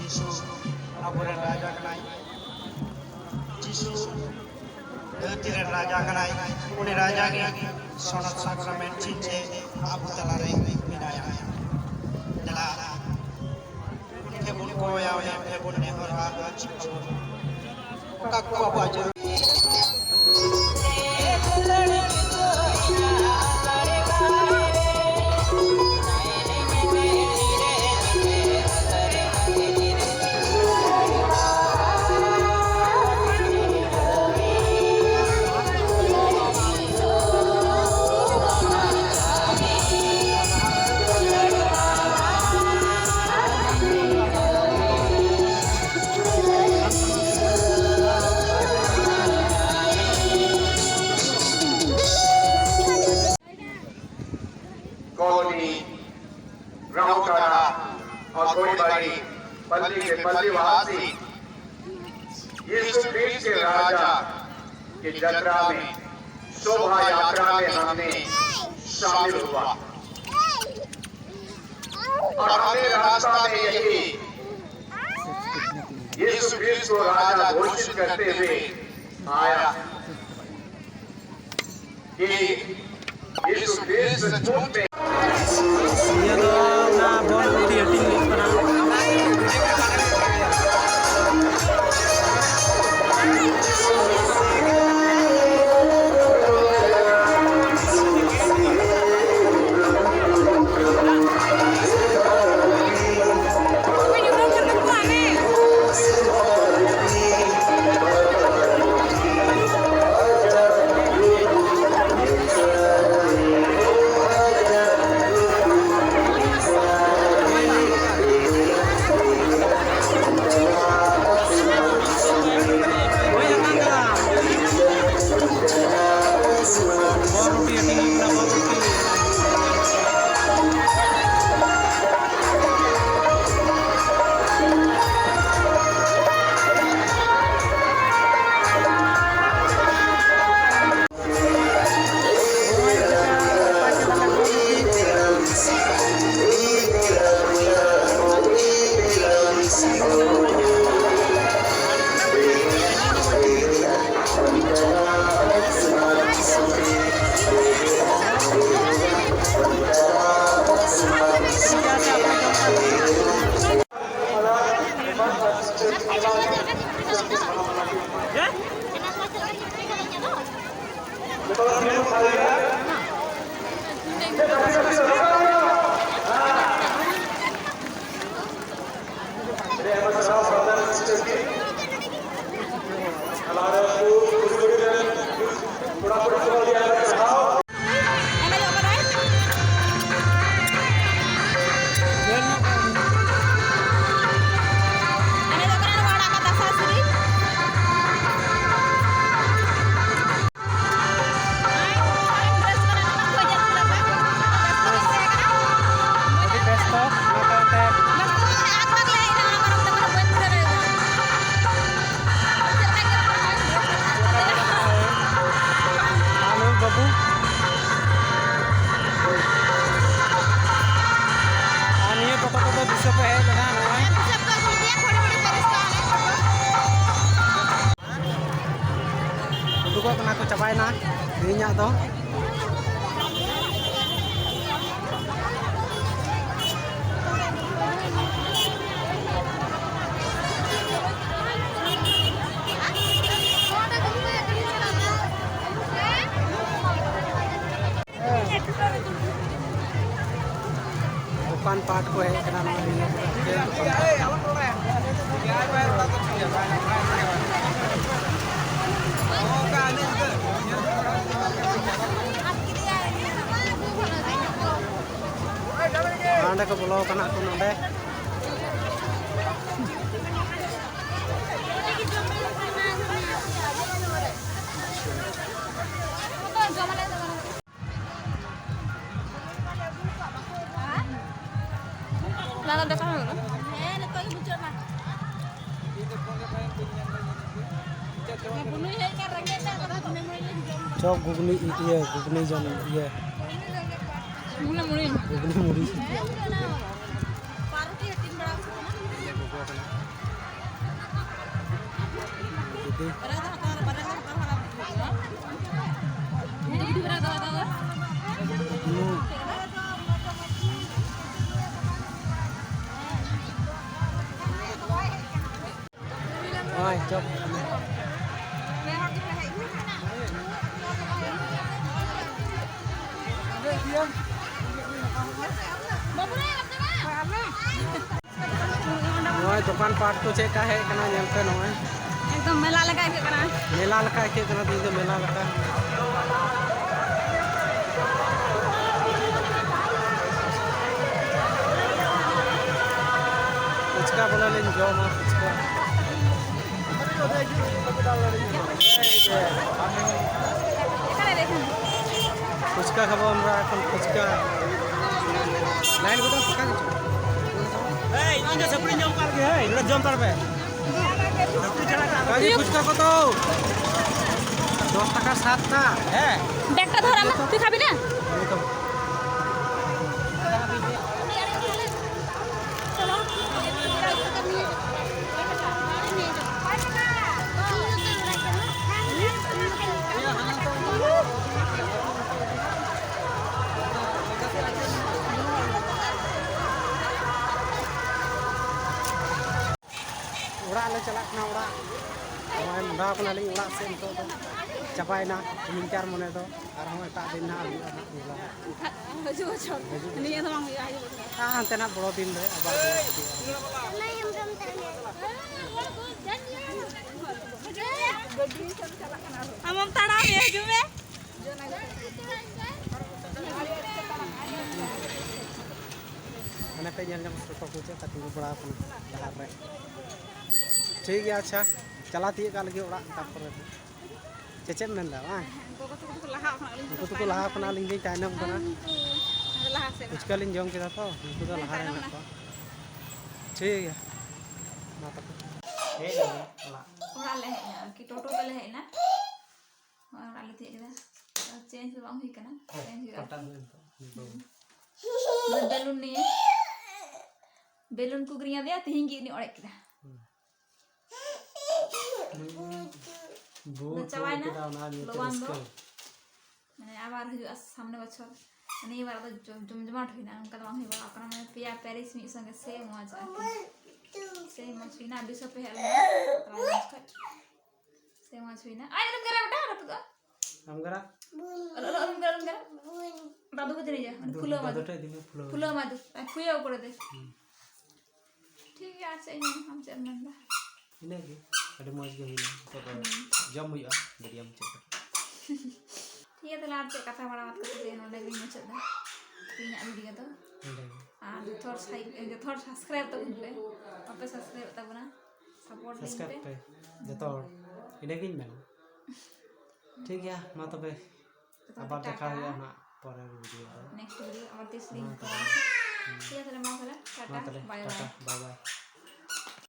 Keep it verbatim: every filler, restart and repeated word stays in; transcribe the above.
ᱡᱤᱥᱩ ᱟᱵᱚᱨᱮᱱ ᱨᱟᱡᱟ ᱠᱟᱱᱟᱭ᱾ ᱡᱤᱥᱩ ᱫᱷᱟᱹᱨᱛᱤ ᱨᱮᱱ ᱨᱟᱡᱟ ᱠᱟᱱᱟᱭ᱾ ᱩᱱᱤ ᱨᱟᱡᱟ ᱜᱮ ᱥᱚᱱᱚᱛ ᱥᱟᱠᱨᱟᱢᱮᱱᱴ ᱪᱤᱱᱛᱮ ᱟᱵᱚ ᱛᱟᱞᱟᱨᱮ ᱢᱮᱱᱟᱭᱟ᱾ ᱫᱮᱞᱟ, ᱩᱱᱤ ᱴᱷᱮᱱ ᱵᱚᱱ ᱠᱚᱭᱟ, ᱩᱱᱤ ᱴᱷᱮᱱ ᱵᱚᱱ ᱱᱮᱦᱚᱨᱟ᱾ ᱚᱠᱟ ᱠᱚ ᱟᱵᱚᱣᱟᱜ ᱡᱟᱹᱨᱩᱲ कॉलोनी, रामोतारा और कोईबाड़ी पल्ली के पल्लीवासी यीशु ख्रीस्त के राजा की जतरा में, शोभा यात्रा में हमने शामिल हुआ और हमें रास्ता में यही यीशु ख्रीस्त को राजा घोषित करते हुए आया कि यीशु ख्रीस्त झूठ में ᱱᱤᱭᱟᱹ ᱫᱚ ᱚᱱᱟ ᱵᱚᱞ ᱜᱩᱴᱤ ᱦᱟᱹᱴᱤᱧ ᱦᱩᱭᱩᱜ ᱠᱟᱱᱟ᱾ ᱦᱮᱡ ᱞᱮᱱᱟ ᱱᱚᱜᱼᱚᱭ᱾ ᱩᱰᱩᱠᱚᱜ ᱠᱟᱱᱟ ᱠᱚ, ᱪᱟᱵᱟᱭᱮᱱᱟ ᱛᱮᱦᱮᱧᱟᱜ ᱫᱚ᱾ ᱫᱚᱠᱟᱱ ᱯᱟᱴ ᱠᱚ ᱦᱮᱡ ᱠᱟᱱᱟ ᱱᱚᱜᱼᱚᱭ ᱱᱤᱭᱟᱹ ᱠᱚᱨᱮ᱾ ᱦᱟᱸᱰᱮ ᱠᱚ ᱵᱚᱞᱚ ᱠᱟᱱᱟ ᱠᱚ ᱱᱚᱰᱮ᱾ ᱞᱟᱜᱟ ᱫᱮᱠᱷᱟ ᱦᱩᱭᱩᱜᱼᱟ᱾ ᱦᱮᱸ, ᱱᱤᱛᱚᱜ ᱜᱮ ᱵᱩᱡᱷᱟᱹᱜ ᱠᱟᱱᱟ᱾ ᱪᱚᱯ ᱜᱷᱩᱜᱽᱱᱤ ᱤᱭᱟᱹ, ᱜᱷᱩᱜᱽᱱᱤ ᱡᱚᱢ ᱤᱭᱟᱹ᱾ ᱜᱷᱩᱜᱽᱱᱤ ᱢᱩᱲᱤ᱾ ᱜᱷᱩᱜᱽᱱᱤ ᱢᱩᱲᱤ᱾ ᱯᱟᱣᱨᱩᱴᱤ ᱦᱟᱹᱴᱤᱧ ᱵᱟᱲᱟ ᱟᱠᱚ ᱠᱟᱱᱟ᱾ ᱫᱤᱫᱤ᱾ ᱦᱳᱭ, ᱪᱚᱯ᱾ ᱱᱚᱜᱼᱚᱭ ᱫᱚᱠᱟᱱ ᱯᱟᱴ ᱠᱚ ᱪᱮᱫ ᱞᱮᱠᱟ ᱦᱮᱡ ᱠᱟᱱᱟ, ᱧᱮᱞ ᱯᱮ ᱱᱚᱜᱼᱚᱭ᱾ ᱮᱠᱫᱚᱢ ᱢᱮᱞᱟ ᱞᱮᱠᱟ ᱟᱹᱭᱠᱟᱹᱜ ᱠᱟᱱᱟ᱾ ᱢᱮᱞᱟ ᱞᱮᱠᱟ ᱟᱹᱭᱠᱟᱹᱜ ᱠᱟᱱᱟ, ᱛᱮᱦᱮᱧ ᱫᱚ ᱢᱮᱞᱟ ᱞᱮᱠᱟ᱾ ᱯᱷᱩᱪᱠᱟ ᱵᱚᱞᱮ ᱞᱤᱧ ᱡᱚᱢᱟ, ᱯᱷᱩᱪᱠᱟ᱾ ᱯᱷᱩᱪᱠᱟ ᱠᱷᱟᱵᱚ ᱟᱢᱨᱟ ᱮᱠᱷᱚᱱ, ᱯᱷᱩᱪᱠᱟ᱾ ᱞᱟᱭᱤᱱ ᱠᱚᱫᱚ ᱯᱷᱟᱸᱠᱟ ᱜᱮᱪᱚ᱾ ᱮᱭ, ᱤᱧ ᱫᱚ ᱥᱟᱹᱯᱲᱤᱧ ᱡᱚᱢ ᱠᱟᱜ ᱜᱮ, ᱦᱮᱸ, ᱤᱧ ᱫᱚ ᱡᱚᱢ ᱛᱟᱨ ᱯᱮ᱾ ᱠᱟᱡᱤ ᱯᱷᱩᱪᱠᱟ ᱠᱚᱫᱚ ᱫᱚᱥ ᱴᱟᱠᱟ ᱥᱟᱛ ᱴᱟᱠᱟ᱾ ᱦᱮᱸ᱾ ব্যাগটা ধর আমার, তুই খাবি না? এই তো। চলো, ᱞᱮ ᱪᱟᱞᱟᱜ ᱠᱟᱱᱟ ᱚᱲᱟᱜ᱾ ᱱᱚᱜᱼᱚᱭ ᱢᱚᱦᱰᱟᱣ ᱠᱟᱱᱟᱞᱤᱧ ᱚᱲᱟᱜ ᱥᱮᱫ ᱱᱤᱛᱚᱜ ᱫᱚ᱾ ᱪᱟᱵᱟᱭᱮᱱᱟ ᱱᱤᱝᱠᱟᱨ ᱢᱚᱱᱮ ᱫᱚ, ᱟᱨᱦᱚᱸ ᱮᱴᱟᱜ ᱫᱤᱱ ᱱᱟᱦᱟᱜ ᱦᱩᱭᱩᱜᱼᱟ ᱱᱟᱦᱟᱜ ᱧᱮᱞᱟ᱾ ᱦᱤᱡᱩᱜ ᱵᱚᱪᱷᱚᱨ᱾ ᱦᱤᱡᱩᱜ ᱵᱚᱪᱷᱚᱨ᱾ ᱱᱤᱭᱟᱹ ᱫᱚ ᱵᱟᱝ ᱦᱩᱭᱩᱜᱼᱟ, ᱦᱤᱡᱩᱜ ᱵᱚᱪᱷᱚᱨ᱾ ᱟᱨ ᱦᱟᱱᱛᱮ ᱱᱟᱦᱟᱜ ᱵᱚᱲᱚ ᱫᱤᱱ ᱨᱮ ᱟᱵᱟᱨ ᱦᱩᱭᱩᱜᱼᱟ᱾ ᱟᱢᱮᱢ ᱛᱟᱲᱟᱢ ᱮᱫᱟ, ᱦᱤᱡᱩᱜ ᱢᱮ᱾ ᱦᱟᱱᱮ ᱯᱮ ᱧᱮᱞ ᱧᱟᱢ ᱥᱚᱛᱚ ᱠᱚ ᱪᱮᱫ ᱞᱮᱠᱟ ᱛᱤᱸᱜᱩ ᱵᱟᱲᱟ ᱟᱠᱟᱱᱟ ᱰᱟᱦᱟᱨ ᱨᱮ᱾ ᱴᱷᱤᱠ ᱜᱮᱭᱟ, ᱟᱪᱪᱷᱟ, ᱪᱟᱞᱟᱣ ᱛᱤᱭᱳᱜ ᱠᱟᱜ ᱞᱟᱹᱜᱤᱫ ᱚᱲᱟᱜ, ᱛᱟᱨᱯᱚᱨᱮ ᱪᱮᱫ ᱪᱮᱫ ᱮᱢ ᱢᱮᱱᱫᱟ ᱵᱟᱝ? ᱦᱮᱸ, ᱜᱚᱜᱚ ᱛᱟᱠᱚ ᱫᱚᱠᱚ ᱞᱟᱦᱟ ᱠᱟᱱᱟ, ᱟᱹᱞᱤᱧ ᱩᱱᱠᱩ ᱫᱚᱠᱚ ᱛᱟᱭᱱᱚᱢ ᱞᱟᱦᱟ ᱠᱟᱱᱟ, ᱠᱟᱱᱟ᱾ ᱟᱹᱞᱤᱧ ᱫᱚᱧ ᱛᱟᱭᱱᱚᱢ ᱠᱟᱱᱟ᱾ ᱟᱫᱚ ᱞᱟᱦᱟ ᱥᱮᱫ ᱯᱷᱩᱪᱠᱟᱹ ᱞᱤᱧ ᱡᱚᱢ ᱠᱮᱫᱟ ᱛᱚ, ᱩᱱᱠᱩ ᱫᱚ ᱦᱮᱸ, ᱞᱟᱦᱟ ᱨᱮ ᱛᱟᱭᱱᱚᱢ ᱢᱮᱱᱟᱜ ᱮᱱᱟ᱾ ᱠᱚᱣᱟ᱾ ᱴᱷᱤᱠ ᱜᱮᱭᱟ, ᱢᱟ ᱛᱚᱵᱮ᱾ ᱦᱮᱡ ᱮᱱᱟᱞᱤᱧ ᱚᱲᱟᱜ᱾ ᱚᱲᱟᱜ ᱞᱮ ᱦᱮᱡ ᱮᱱᱟ, ᱟᱨᱠᱤ ᱴᱳᱴᱳ ᱛᱮᱞᱮ ᱦᱮᱡ ᱮᱱᱟ᱾ ᱱᱚᱜᱼᱚᱭ ᱚᱲᱟᱜ ᱞᱮ ᱛᱤᱭᱳᱜ ᱠᱮᱫᱟ᱾ ᱪᱮᱧᱡᱽ ᱫᱚ ᱵᱟᱝ ᱦᱩᱭ ᱠᱟᱱᱟ, ᱦᱮᱸ, ᱪᱮᱧᱡᱽ ᱦᱩᱭᱩᱜᱼᱟ᱾ ᱯᱟᱴᱟ ᱦᱩᱭᱮᱱ ᱛᱟᱢᱟ᱾ ᱦᱩᱸ᱾ ᱵᱮᱞᱩᱱ ᱱᱤᱭᱮ, ᱵᱮᱞᱩᱱ ᱠᱚ ᱠᱤᱨᱤᱧ ᱟᱫᱮᱭᱟ, ᱛᱤᱦᱤᱧ ᱜᱮ ᱩᱱᱤ ᱚᱲᱮᱡ ᱠᱮᱫᱟ᱾ ᱦᱩᱸ᱾ ᱵᱩ ᱟᱫᱚ ᱪᱟᱵᱟᱭᱮᱱᱟ ᱠᱮᱫᱟ, ᱚᱱᱟ ᱧᱩᱛᱩᱢ ᱞᱚᱵᱟᱱ ᱫᱚ᱾ ᱨᱟᱹᱥᱠᱟᱹ᱾ ᱢᱟᱱᱮ ᱟᱵᱟᱨ ᱦᱤᱡᱩᱜᱼᱟ ᱥᱟᱢᱱᱮ ᱵᱚᱪᱷᱚᱨ᱾ ᱱᱤᱭᱟᱹ ᱵᱟᱨ ᱫᱚ ᱡᱚ-, ᱡᱚᱢ ᱡᱚᱢᱟᱴ ᱦᱩᱭᱱᱟ, ᱚᱱᱠᱟ ᱫᱚ ᱵᱟᱝ ᱦᱩᱭ ᱵᱟᱲᱟ ᱠᱟᱱᱟ᱾ ᱢᱟᱱᱮ ᱯᱮᱭᱟ ᱯᱮᱨᱤᱥ ᱢᱤᱫ ᱥᱚᱸᱜᱮ ᱥᱮ ᱢᱚᱡᱽ ᱟᱨᱠᱤ᱾ ᱥᱮ ᱢᱚᱡᱽ ᱦᱩᱭᱱᱟ, ᱟᱹᱰᱤ ᱥᱚ ᱯᱮ ᱦᱮᱡ ᱞᱮᱱᱟ ᱨᱟᱭᱜᱚᱸᱡᱽ ᱠᱷᱚᱡ᱾ ᱥᱮ ᱢᱚᱡᱽ ᱦᱩᱭᱱᱟ᱾ ᱟᱭ, ᱟᱞᱚᱢ ᱜᱮᱨᱟ ᱵᱮᱴᱟ, ᱨᱟᱹᱯᱩᱫᱚᱜᱼᱟ᱾ ᱟᱢ ᱜᱮᱨᱟ? ᱟᱞᱚ, ᱟᱞᱚ, ᱟᱞᱚᱢ ᱜᱮᱨᱟ, ᱟᱞᱚᱢ ᱜᱮᱨᱟ᱾ ᱫᱟᱫᱩ ᱠᱚ ᱛᱤᱱᱟᱹᱜ ᱡᱟ? ᱩᱱᱤ ᱫᱩ-, ᱯᱷᱩᱞᱟᱹᱣ ᱢᱟ ᱫᱩ᱾ ᱫᱟᱫᱩ ᱴᱷᱮᱡ ᱤᱫᱤ ᱢᱮ, ᱯᱷᱩᱞᱟᱹᱣ ᱯᱷᱩᱞᱟᱹᱣ ᱢᱟ᱾ ᱢᱟ ᱫᱩ᱾ ᱟᱨ ᱯᱷᱩᱭᱟᱹᱣ ᱠᱚᱨᱮ ᱫᱮ᱾ ᱦᱩᱸ᱾ ᱴᱷᱤᱠ ᱜᱮᱭᱟ, ᱟᱨ ᱪᱮᱫ ᱤᱧ ᱢᱮᱱᱟ? ᱟᱢ ᱪᱮᱫ ᱮᱢ ᱢᱮᱱᱫᱟ? ᱤᱱᱟᱹᱜᱮ, ᱟᱹᱰᱤ ᱢᱚᱡᱽ ᱜᱮ ᱦᱩᱭᱱᱟ᱾ ᱱᱤᱛᱚᱜ ᱫᱚ ᱦᱩᱸ᱾ ᱡᱚᱢ ᱦᱩᱭᱩᱜᱼᱟ, ᱵᱷᱤᱰᱤᱭᱳ ᱢᱩᱪᱟᱹᱫ ᱠᱟᱛᱮ᱾ ᱴᱷᱤᱠ ᱜᱮᱭᱟ, ᱛᱟᱦᱞᱮ ᱟᱨ ᱪᱮᱫ ᱠᱟᱛᱷᱟ ᱵᱟᱲᱟ ᱵᱟᱫ ᱠᱟᱛᱮ ᱱᱚᱰᱮ ᱜᱮᱧ ᱢᱩᱪᱟᱹᱫ ᱫᱟ ᱛᱮᱦᱮᱧᱟᱜ ᱵᱷᱤᱰᱤᱭᱳ ᱫᱚ᱾ ᱱᱚᱰᱮ ᱜᱮ᱾ ᱟᱨ ᱡᱚᱛᱚ ᱦᱚᱲ ᱥᱟᱭ-, ᱡᱚᱛᱚ ᱦᱚᱲ ᱥᱟᱵᱥᱠᱨᱟᱭᱤᱵ ᱛᱟᱵᱚᱱ ᱯᱮ, ᱵᱟᱯᱮ ᱥᱟᱵᱥᱠᱨᱟᱭᱤᱵ ᱛᱟᱵᱚᱱᱟ, ᱥᱟᱯᱳᱨᱴ ᱞᱟᱹᱜᱤᱫ ᱥᱟᱵᱥᱠᱨᱟᱭᱤᱵ ᱯᱮ᱾ ᱯᱮ, ᱡᱚᱛᱚ ᱦᱚᱲ᱾ ᱤᱱᱟᱹᱜᱤᱧ ᱢᱮᱱᱟ᱾ ᱴᱷᱤᱠ ᱜᱮᱭᱟ, ᱢᱟ ᱛᱚᱵᱮ᱾ ᱡᱚᱛᱚ ᱦᱚᱲ ᱟᱵᱟᱨ ᱴᱟᱴᱟ᱾ ᱫᱮᱠᱷᱟ ᱦᱩᱭᱩᱜᱼᱟ ᱱᱟᱜ ᱯᱚᱨᱮᱨ ᱵᱷᱤᱰᱤᱭᱳ ᱨᱮ᱾ ᱱᱮᱠᱥᱴ ᱵᱷᱤᱰᱤᱭᱳ ᱟᱵᱟᱨ ᱛᱤᱥ ᱞᱤᱧ ᱢᱟ ᱠᱚᱨᱟᱣᱟ᱾ ᱛᱚᱵᱮ᱾ ᱦᱩᱸ᱾ ᱴᱷᱤᱠ ᱜᱮᱭᱟ, ᱛᱟᱦᱞᱮ ᱢᱟ ᱛᱟᱦᱞᱮ, ᱢᱟ ᱴᱟᱴᱟ, ᱵᱟᱭ ᱵᱟᱭ᱾ ᱵᱟᱭ ᱵᱟᱭ᱾